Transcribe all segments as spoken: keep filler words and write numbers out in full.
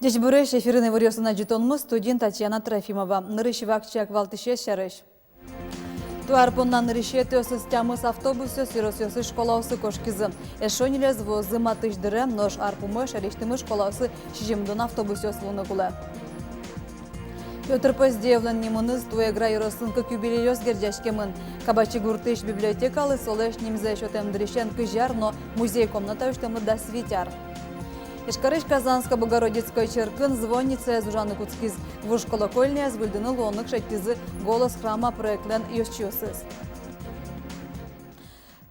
Ӟечбуресь! Эфирын иворъёсын адӟытонмы, студиын Татьяна Трофимова. Нырысь вакчияк валтӥсез сярысь. Туэ ар понна нырысетӥосыз тямыс автобусъёс ёросъёсысь школаосы кошкизы. Эшшо ньылез вуозы матысь дыре, нош ар пумозь шаерысьтымы школаосы сизьымдон автобусъёс вуыны кулэ. Пётр Поздеевлэн нимыныз туэ Эгра ёросын кык юбилейёс герӟаськемын. Кабачи гуртысь библиотекалы солэсь нимзэ сётэм дырысен кызь ар но музей-комната усьтэмлы дас вить ар. Ижкарысь Казанской Богородицкой черкын звонницаез ужаны кутскиз. Вуж колокольняез выльдыны луонлык шедьтӥзы «Голос храма» проектлэн ёзчиосыз.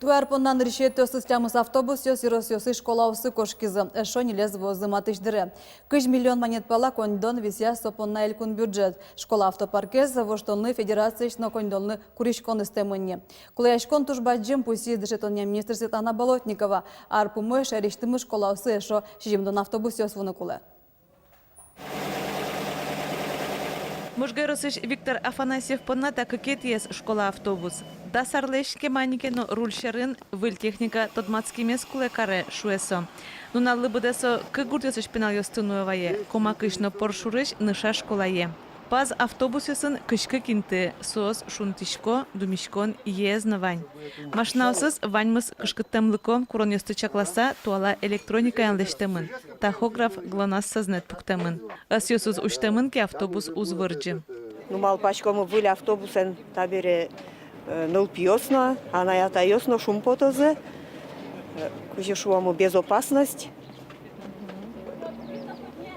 Туэ ар понна нырысетӥосыз тямыс автобусъёс ёросъёсысь школаосы кошкизы, эшшо ньылез вуозы матысь дыре. Кызь миллион манет пала коньдон висъяз со понна элькун бюджет. Школа автопаркез воштонлы федерациысь но коньдонлы куриськон ыстэмын ни. Кулэяськон туж бадӟым, пусйиз дышетонъя министр Светлана Болотникова. Ар пумозь шаерысьтымы школаосы эшшо сизьымдон автобусъёс вуыны кулэ. Можга ёросысь Виктор Афанасьев понна та кыкетӥез школа автобус. Дас арлэсь кема ни ке но, руль сьӧрын выль техника тодматскемез кулэ каре, шуэ со. Нуналлы быдэ со кык гуртъёсысь пиналъёсты нуэ вае: Комакысь но Поршурысь Ныша школае. Паз автобусъёсын кызь кык инты, соос шунтӥсько, думиськон иез но вань. Машинаосыз ваньмыз кышкыттэмлыко, куронъёсты чакласа, туала электроникаен лэсьтэмын. Тахограф ГЛОНАСС сазнэт пуктэмын. Ӧсъёсыз усьтэмын ке, автобус уз вырӟы. Ну, малпаськомы, выль автобусэн табере, э, нылпиос но, анай-атайёс но шумпотозы, э, кызьы шуомы, безопасность.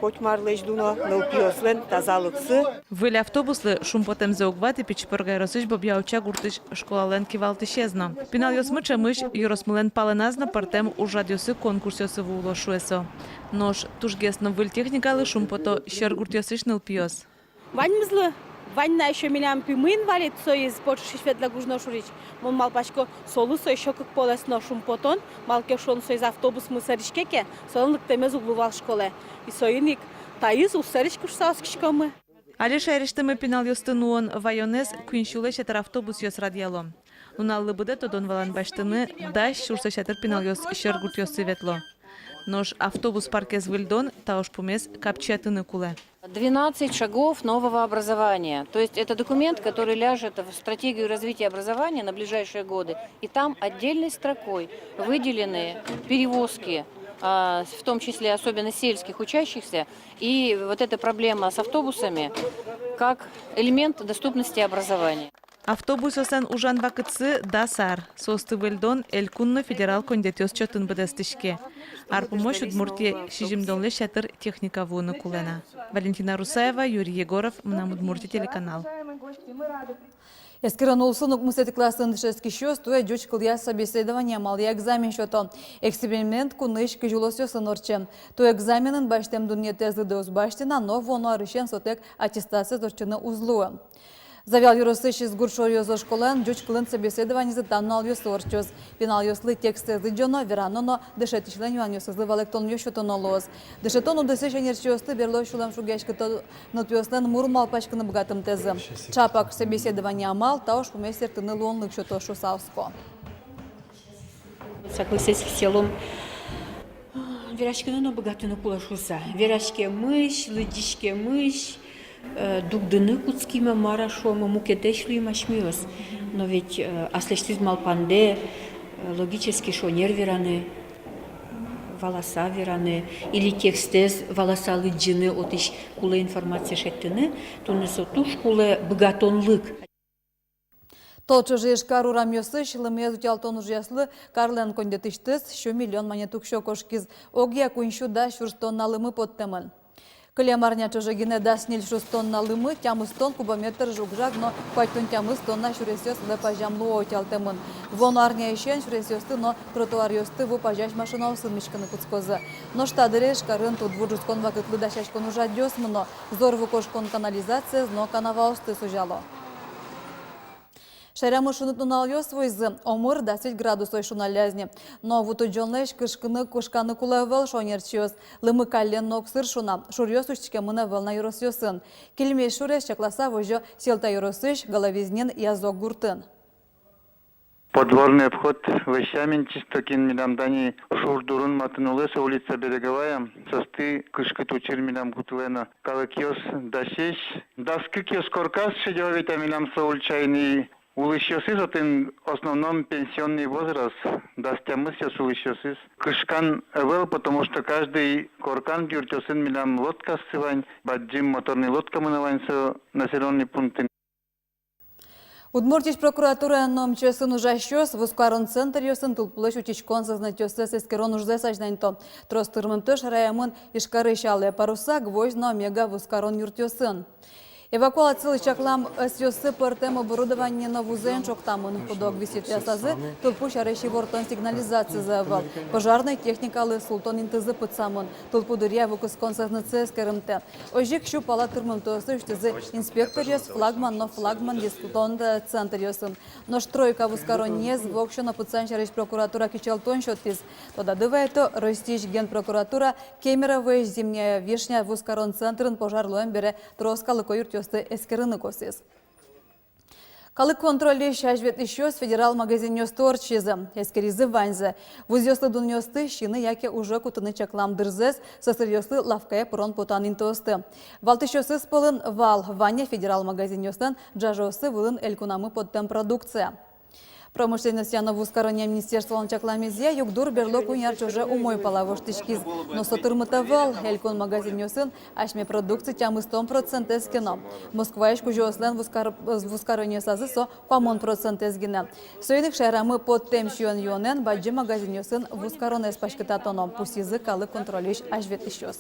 Котьмарлэсь дуно, нылпиослэн тазалыксы. Выль автобуслы шумпотэмзэ уг ваты Пичи Пурга ёросысь Бобья-Уча гуртысь школалэн кивалтӥсез но. Пиналъёсмы ӵемысь ёросмылэн палэназ но пӧртэм ужрадъёсы, конкурсъёсы вуыло, шуэ со. Нош тужгес но выль техникалы шумпото сьӧр гуртъёсысь нылпиос. Ваньмызлы, вань на ещё милям пимы инвалид, соиз почышись ветлэ гужно шурысь. Мон малпасько, солы со ещё кык полэс но шумпотон, малы ке шуоно, соиз автобусмы сӧриське ке, солэн лыктэмез уг луы вал школае. И соин ик таиз уз сӧриськы шуса оскиськомы. Али шаерысьтымы пиналъёсты нуон ваёнэз куинь сюлэсь ятыр автобусъёс радъяло. Нуналлы быдэ тодон-валан басьтыны дас сюрслэсь ятыр пиналъёс сьӧр гуртъёсы ветло. Нош автобус паркез выльдон та ужпумез капчиятыны кулэ. Двенадцать шагов нового образования. То есть это документ, который ляжет в стратегию развития образования на ближайшие годы. И там отдельной строкой выделены перевозки, а, в том числе особенно сельских учащихся, и вот эта проблема с автобусами как элемент доступности образования. Автобусъёслэн ужан вакытсы дас ар. Соосты выльдон элькун но федерал коньдэтъёс чотын быдэстӥське. Ар пумозь Удмуртие сизьымдонлэсь ятыр техника вуыны кулэ на. Валентина Русаева, Юрий Егоров, «Мынам Удмуртие» телеканал. Эскерон улсын укмысэтӥ классын дышетскисьёс туэ ӟуч кылъя собеседование амалъя экзамен сёто. Эксперимент кунысь кызь улосъёсын ортче. Туэ экзаменын басьтэм дунъетэз лыдэ уз басьты на, но вуоно арысен сотэк аттестациез ортчыны уз луы. Завьял ёросысь Изгурт шоръёзо школаын ӟуч кылын собеседованизы та нуналъёсы ортчоз. Пиналъёслы текстэз лыдӟоно, верано но дышетӥсьлэн юанъёсызлы валэктонъёс сётоно луоз. Дышетон удысысь ӧнерчиосты берло сюлэмшугъяськытон нылпиослэн мур малпаськыны быгатымтэзы. Чапак собеседование амал та ужпумез сэрттыны луонлык сётоз шуыса оско. Саклыксэс висъялом. Вераськыны но быгатыны кулэ шуыса. Вераськемысь, лыдӟиськемысь, э, дугдыны кутскимы, мар-а шуомы, мукетэсь луим асьмеос. Но ведь, э, аслэсьтыз малпандэ, э, логически шонер вераны, валаса вераны, или текстэз валаса лыдӟыны, отысь кулэ информация шедьтыны, туннэ со туж кулэ быгатонлык. Тол ӵоже Ижкар урамъёсысь лымыез утялтон ужъёслы карлэн коньдэтысьтыз сю миллион манет уксё кошкиз, огъя куинь сю дас сюрс тонна лымы поттэмын. Кылем арня ӵоже гинэ дас ньыль сюрс тонна лымы, тямыстон кубометр жуг-жаг но куатьтон тямыс тонна сюресъёс вылэ пазям луо утялтэмын. Вуоно арняысен сюресъёсты но тротуаръёсты ву пазясь машинаосын миськыны кутскозы. Нош та дыре Ижкарын тудву ӝутскон вакытлы дасяськон ужрадъёс мыно, зор ву кошкон канализациез но канаваосты сузяло. Шаерамы шуныт нуналъёс вуизы, омыр дас вить градусозь шуналлязы ни. Но ву тудӟонлэсь кышкыны, кышканы кулэ ӧвӧл, шуо ӧнерчиос. Лымы каллен но огсыр шуна, шуръёс усьтӥськемын ӧвӧл на ёросъёсын. Кильмезь шурез чакласа возё Сьӧлта ёросысь Головизнин Язок гуртын. Подворный обход лэсьтэмын чисто, кин милям тани шур дурын матын улэ, со улица Береговая, соосты кышкыт учыр милям кутылэ но. Калыкъёс дасесь, дас кыкъёс корказ шедё ведь, а милям со ульчаын улӥсьёсыз отын основном пенсионный возраст, дас тямысъёс улӥсьёсыз. Кышкан ӧвӧл, потому что каждый коркан юртъёсын милям лодкаоссы вань, бадӟым моторный лодка мынэ вань со населённый пунктын. Удмуртиысь прокуратураын но МЧС-ын ужасьёс вузкарон центръёсын тылпулэсь утиськон сӧзнэтъёссэс эскерон ужзэс азьланьто. Трос тырмымтэм шараямын Ижкарысь «Алые паруса», «Гвоздь» но «Омега» вузкарон юртъёсын. Эвакуациялы чаклам ӧсъёсы пӧртэм оборудование но вузэн ӵоктамын. Куд-ог висъетъясазы тылпу сярысь ивортон сигнализацизы ӧвӧл. Пожарной техникалы султон интызы пытсамын. Тылпу дыръя ву кыскон сӧзнэтсэ эскерымтэ. Озьы ик сю пала тырмымтэосты усьтӥзы инспекторъёс флагман но флагман дислон центръёсын. Нош «Тройка» вузкаронниез воксё но пытсан сярысь прокуратура кичӧлтон сётӥз. Тодады вайто, Россиысь Генпрокуратура Кемеровоысь «Зимняя вишня» вузкарон центрын пожар луэм бере трос калыко юртъёсты эскерыны косӥз. Калык контрольысь азьветлӥсьёс федерал магазинъёсты ортчизы, эскеризы ваньзэ. Вузъёслы дунъёсты сиыны яке уже кутыны чаклам дырзэс, сӧсыръёслы лавкае пырон-потан интыосты. Валтӥсьёсыз пӧлын вал вань-а федерал магазинъёслэн ӝажыоссы вылын элькунамы поттэм продукция. Промышленностья но вузкаронъя министерстволэн чакламезъя, югдур берло куинь ар ӵоже умой пала воштӥськиз. Но со тырмыт ӧвӧл, элькун магазинъёсын асьме продукци тямыстон процентэз ке но. Москваысь кузёослэн вузкар-, вузкаронъёсазы со куамын процентэз гинэ. Соин ик шаерамы поттэм сиён-юонэн бадӟым магазинъёсын вузкаронэз паськытатоно, пусйизы калык контрольысь азьветлӥсьёс.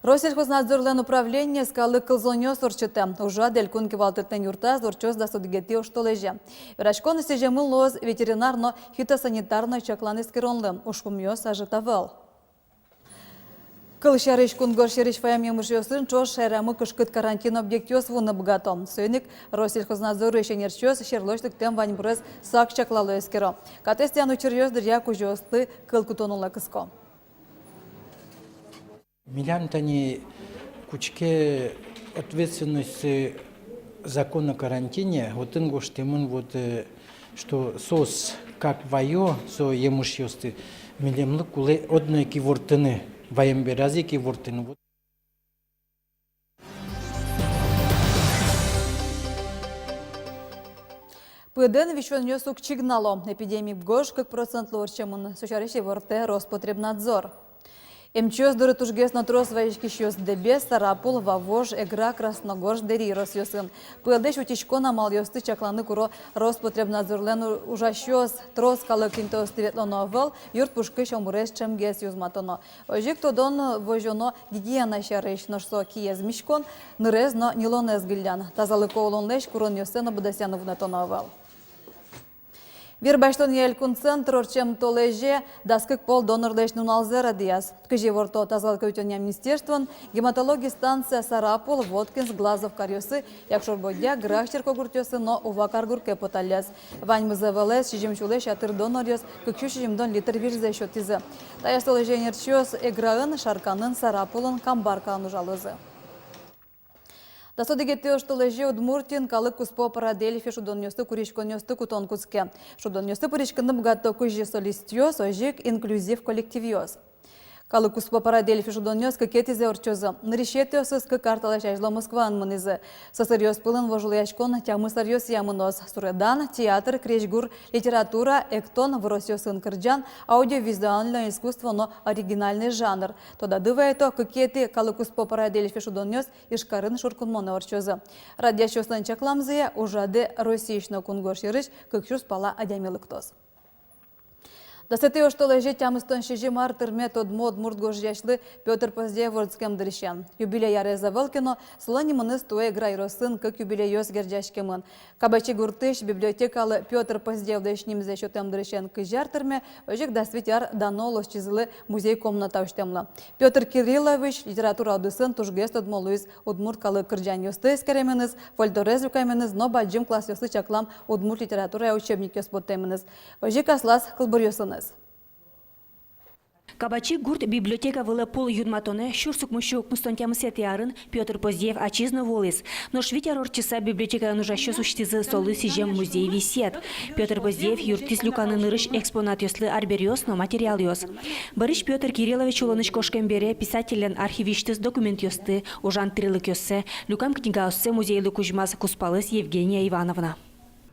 Россельхознадзорлэн управлениез калык кылзонъёс ортчытэ. Ужрад элькун кивалтэтлэн юртаз ортчоз дас одӥгетӥ оштолэзе. Вераськон сӥземын луоз ветеринар но фитосанитарной чаклан-эскеронлы, ужпумъёс ӧжыт ӧвӧл. Кылсярысь, кунгож сьӧрысь ваем емышъёсын ӵош шаерамы кышкыт карантин объектъёс вуыны быгато. Соин ик Россельхознадзорысь ӧнерчиос сьӧрлось лыктэм ваньбурез сак чаклало, эскеро. Катэз тӥян учыръёс дыръя кузёослы кыл кутон улэ кыско. Милям тани кутске ответственность закон о карантине, отын гожтэмын вот, э, что соос как ваё со емышъёсты, милемлы кулэ одно ик ивортыны, ваем бераз ик ивортыны. Вот. Пыдэн висёнъёс уг чигнало. Эпидемия гож кык процентлы ортчемын, со сярысь ивортэ Роспотребнадзор. Эмчиос доры тужгес но трос вазиськисьёс Дэбес, Сарапул, Вавож, Эгра, Красногорск, Дэри ёросъёсын. Пыдэлэсь утиськон амалъёсты чакланы куро Роспотребнадзорлэн у-, ужасьёс. Трос калык интыосты ветлоно ӧвӧл, юрт пушкысь омырез ӵемгес юзматоно. Озьы ик тодон возёно гигиена сярысь, нош со киез миськон, нырез но ньылонэз гыллян. Тазалыко улонлэсь куронъёссэ но быдэсъяны вунэтоно ӧвӧл. Вир басьтонъя элькун центр ортчем толэзе дас кык пол донорлэсь нуналзэ радъяз. Кызьы иворто тазалыко утёнъя министерствоын, гематологи станция Сарапул, Воткинск, Глазов каръёсы, Якшур-Бӧдья, Грах черкогуртъёсы но Ува каргуртэ поталляз. Ваньмыз ӧвӧлэз сизьым сюлэсь ятыр доноръёс кык сю сизьымдон литр вирзэ сётӥзы. Таяз толэзе ӧнерчиос Эграын, Шарканын, Сарапулын, Камбаркаын ужалозы. Дас одӥгетӥ оштолэзе Удмуртиын калык куспо «Пара Дельфи» шудонъёсты, куриськонъёсты кутон кутске. Шудонъёсты пыриськыны быгато кызьы солистъёс, озьы ик инклюзив коллективъёс. Калык куспо «Пара Дельфи» шудонъёс кыкетӥзэ ортчозы. Нырысетӥосыз кык ар талэсь азьло Москваын мынӥзы. Сӧсыръёс пӧлын вожвылъяськон тямыс аръёсъя мыноз. Суредан, театр, крезьгур, литература, эктон, выросъёсын кырӟан, аудиовизуальное искусство но оригинальный жанр. Тодады вайто, кыкетӥ калык куспо «Пара Дельфи» шудонъёс Ижкарын шуркынмонэ ортчозы. Радъясьёслэн чакламзыя, ужрадэ Россиысь но кунгож сьӧрысь кык сюрс пала адями лыктоз. Дасэтӥ оштолэзе тямыстон сизьым ар тырме тодмо удмурт гожъясьлы Пётр Поздеев вордскем дырысен. Юбилей арез ӧвӧл ке но, солэн нимыныз туэ Эгра ёросын кык юбилейёс герӟаськемын. Кабачигуртысь библиотекалы Пётр Поздеевлэсь нимзэ сётэм дырысен кызь ар тырме, озьы ик дас вить ар дано улосчизылы музей комната усьтэмлы. Пётр Кириллович литература удысын тужгес тодмо луиз удмурт калык кырӟанъёсты эскеременыз, фольклорез люкаменыз но бадӟым классъёслы чаклам удмурт литературая учебникъёс поттэменыз, озьы ик аслаз кылбуръёсыныз. Кабачи гурт библиотека вылэ пул юнматонэ сюрс укмыссю укмыстон тямысэтӥ арын Пётр Поздеев ачиз но вуылӥз. Нош вить ар ортчыса библиотекаын ужасьёс усьтӥзы солы сӥзем музей-висъет. Пётр Поздеев юрттӥз люканы нырысь экспонатъёслы арбериос но материалъёс. Бӧрысь Пётр Кириллович улонысь кошкем бере писательлэн архивысьтыз документъёсты, ужан тӥрлыкъёссэ, люкам книгаоссэ музейлы кузьмаз кузпалыз Евгения Ивановна.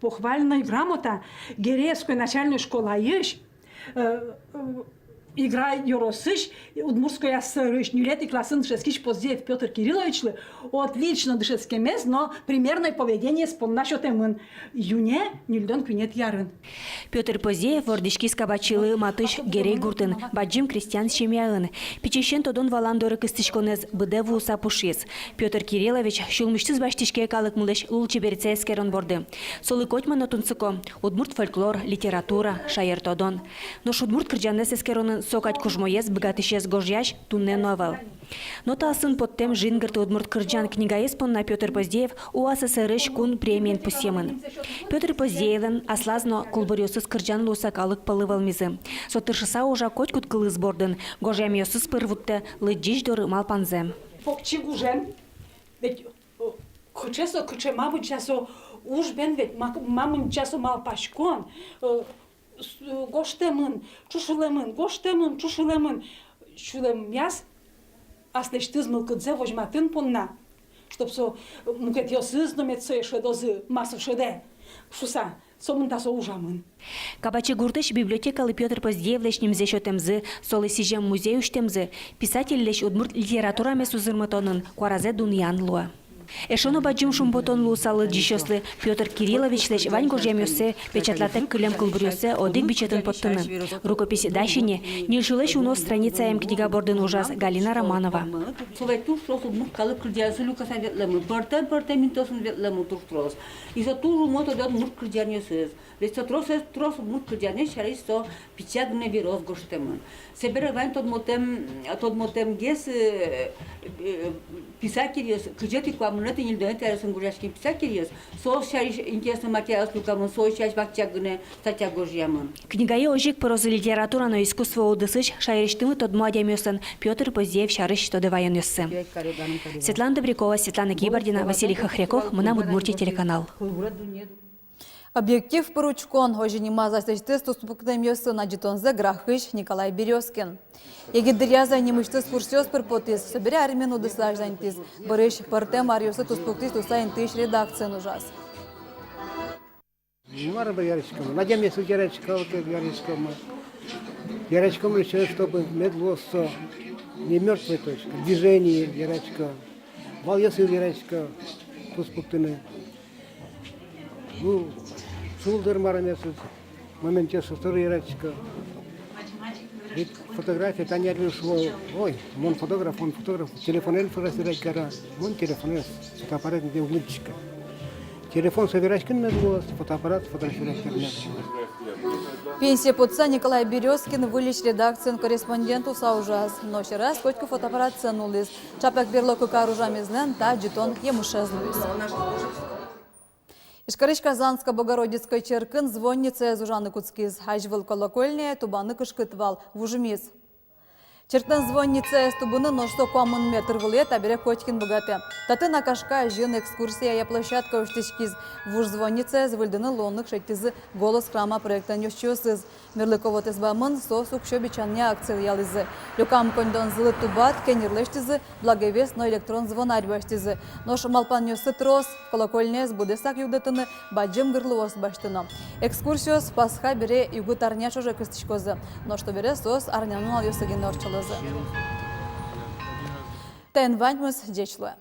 Похвальной грамота Герейской начальной школаысь, э, э, Игра ёросысь, Удмуртской АССР-ысь ньылетӥ классын дышетскись Поздеев Пётр Кирилловичлы отлично дышетскемез но примерной поведениез понна сётэмын, июне ньыльдон куинетӥ арын. Пётр Поздеев вордӥськиз Кабачилы матысь Герей гуртын, бадӟым крестьян семьяын. Пичиысен тодон-валан доры кыстӥськонэз быдэ вуыса пушиз. Пётр Кириллович сюлмысьтыз басьтӥське калыкмылэсь лулчеберетсэ эскерон борды. Солы котьма но тунсыко удмурт фольклор, литература, шаертодон. Нош удмурт кырӟанэз эскеронын со кадь кужмоез, быгатӥсез гожъясь туннэ но ӧвӧл. Но та асын поттэм «Жингырты, удмурт кырӟан» книгаез понна Пётр Поздеев УАССР-ысь кун премиен пусъемын. Пётр Поздеевлэн аслаз но кылбуръёсыз кырӟан луыса калык пӧлы вӧлмизы. Со тыршыса ужа котькуд кылыз бордын, гожъямъёсыз пыр вуттэ лыдӟись доры малпанзэ. Покчи гужем, ведь, э, кыӵе со, кыӵе мамыча со уж бен, ведь ма-, мамыча со малпаськон, э, с-, гожтэмын, ӵушылэмын, гожтэмын, ӵушылэмын. Сюлэмъяз аслэсьтыз мылкыдзэ возьматон понна, чтоб со, э, мукетъёсыз но мед сое шӧдозы, ма со шӧдэ шуса, сомында со ужамын. Кабачи гуртысь библиотекалы Пётр Поздеевлэсь нимзэ сётэмзы, солы сӥзем музей усьтэмзы писательлэсь удмурт литературамес узырмытонын куаразэ дунъян луэ. Эшшо но бадӟым шумпотон луысал лыдӟисьёслы Пётр Кирилловичлэсь вань гожъямъёссэ, печатлатэк кылем кылбуръёссэ одӥг бичетын поттыны. Рукопись дась ини, ньыльсюлэсь уно страницаем книга бордын ужаз Галина Романова. Со ведь туж трос удмурт калык кырӟанъёсын люкаса ветлэмын, пӧртэм-пӧртэм интыосын ветлэмын туж трос. И со туж умой тодэ удмурт кырӟанъёсыз. Ведь со трос, трос удмурт кырӟанъёс сярысь со пичи гинэ верос гожтэмын. Собере вань тодмотэм, тодмотэмгес, э, э, писательёс, кызетӥ, куамынэтӥ, ньыльдонэтӥ аръёсын гожъяськем писательёс, соос сярысь интересной материалъёс люкамын, соос сярысь вакчияк гинэ статья гожъямын. Книгае озьы ик пыроз литература но искусство удысысь, шаерысьтымы тодмо адямиослэн Пётр Поздеев сярысь тодэ ваёнъёссы. Светлана Добрякова, Светлана Кибардина, Василий Хохряков, «Мынам Удмуртие» телеканал. «Объектив пыр учкон» — озьы нимаз аслэсьтыз туспуктэмъёсын адӟытонзэ Грахысь Николай Берёзкин. Егит дыръяз ай нимысьтыз курсъёс пыр потӥз, собере армиын удыслы азьланьтӥз. Бӧрысь пӧртэм аръёсы туспуктӥз луыса интыысь редакциын ужаз. Мар бы яратӥськом, адямиосыз яратӥськом, яратӥськом. Яратӥськом ещё, чтобы мед луоз со не мёртвой точкой, движение яратӥськом. Валъёсыз яратӥсько туспуктыны. Ну, шулдыр марымъёсыз, моментъёсыз тоже яратӥсько. Ведь фотография, тани али шуо: «Ой, мон фотограф, мон фотограф». Телефонэн фотографировать кара, мон телефонэн, фотоаппарат нимде уг лыдӟиськы. Телефон со вераськыны мед луоз, фотоаппарат фотографировать карыны мед луоз. Пенсие потса Николай Берёзкин выльысь редакциын корреспондент луыса ужаз. Но сьӧраз котьку фотоаппаратсэ нуллӥз. Чапак берло кык ар ужамезлэн та адӟытон емышез луиз. Ижкарысь Казанской Богородицкой черкын звонницаез ужаны кутскиз. Азьвыл колокольняе тубаны кышкыт вал, вужмиз. Черклэн звонницаез тубыны нош со куамын метр вылэ, табере котькин быгатэ. Татын Акашка азьын экскурсияя площадка усьтӥськиз. Вуж звонницаез выльдыны луонлык шедьтӥзы «Голос храма» проектлэн ёзчиосыз. Мерлыко вотэс бамын соос уксё бичанъя акцие ялӥзы. Люкам коньдонзылы тубат, кеньыр лэсьтӥзы, благовест но электрон звонарь басьтӥзы. Нош малпанъёссы трос: колокольняез быдэсак югдытыны, бадӟым гырлыос басьтоно. Экскурсиос Пасха бере югыт арня ӵоже кыстӥськозы. Нош табере соос арнянуналъёсы гинэ ортчылозы. Таин ваньмыз, ӟеч луэ.